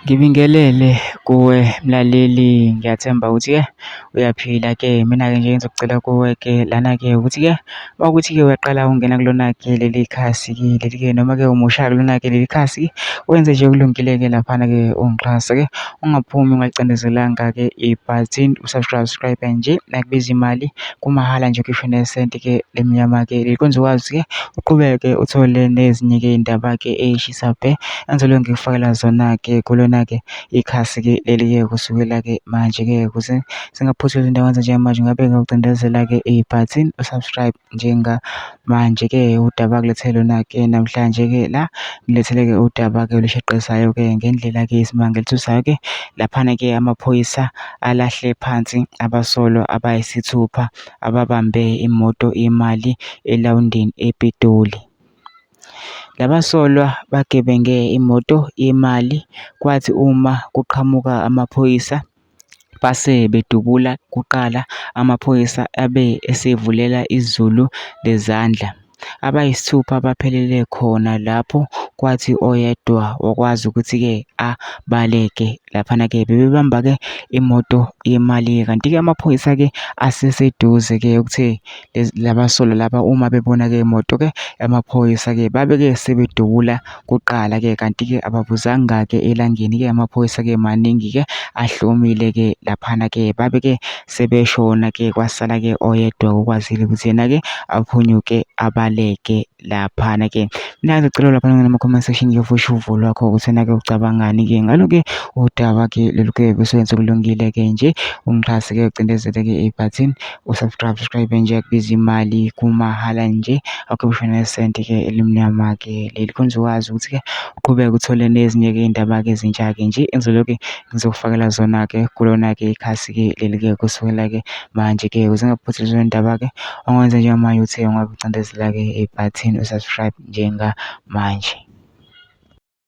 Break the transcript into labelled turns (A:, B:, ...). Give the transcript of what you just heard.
A: Ngibingelele kuwe mlaleli, ngiyathemba ukuthi-ke uyaphila-ke. Mina-ke nje engizokucela kuwe-ke lana-ke ukuthi-ke mawukuthi-ke uyaqala ukungena kulona-ke leli khasi-ke leli-ke noma-ke umusha kulona-ke leli khasi, wenze nje okulungile-ke laphana-ke ungixhase-ke, ungaphumi ungalicindezelanga-ke ibhathini usubscribe nje, akubizi imali, kumahhala nje ukhishwe nesenti-ke lemnyama-ke. Likwenza ukwazi-ke uqhubeke uthole nezinye-ke iy'ndaba-ke ey'shisa bhe engizoloku ngikufakela zona-ke kulona-ke ikhasi-ke leli-ke kusukela-ke manje-ke ukuze singaphuthuli into ewenza njengamanje. Ngabe-ke ucindezela-ke ibhathini usubscribe njengamanje-ke udaba kulethele lona-ke namhlanje-ke la ngilethele-ke udaba-ke olushaqqisayo-ke ngendlela-ke yesimanga elithusayo-ke laphana-ke amaphoyisa alahle phansi abasolwa abayisithupha ababambe imoto imali elawundini ePitoli. Labasolwa bagebenge imoto yemali, kwathi uma kuqhamuka amaphoyisa base bedubula kuqala amaphoyisa abe esevulela izulu lezandla. Abayisithupha baphelele khona lapho, kwathi oyedwa wakwazi ukuthi-ke abaleke laphana-ke bebebamba-ke imoto yemali-ke. Kanti-ke amaphoyisa-ke aseseduze-ke ukuthe labasolwa laba uma bebona-ke imoto-ke amaphoyisa-ke babe-ke sebedubula kuqala-ke, kanti-ke ababuzanga-ke elangeni-ke amaphoyisa-ke maningi-ke ahlomile-ke laphana-ke babe-ke sebeshona-ke kwasala-ke oyedwa okwazile ukuthi yena-ke aphunyuke abaleke laphana-ke. Mina ngicela lapha nama-comment section-ke ufushe uvo lwakho ukuthi wena-ke ucabangani-ke ngalo-ke udaba-ke lolu-ke besewenza okulungile-ke nje ungixhase-ke ucindezele-ke ibhathini usubscribe nje, akubizi imali, kumahhala nje, awukhiphi nesenti-ke elimnyama-ke. Leli kwenza ukwazi ukuthi-ke uqhubeke uthole nezinye-ke iy'ndaba-ke ezintsha-ke nje engizoloke ngizokufakela zona-ke kulona-ke ikhasi-ke leli-ke kusukela-ke manje-ke ukuze ungaphuthuli zona iy'ndaba-ke ongenza njengamanje uthe ungabe ucindezela-ke ibhathini usubscribe njengamanje.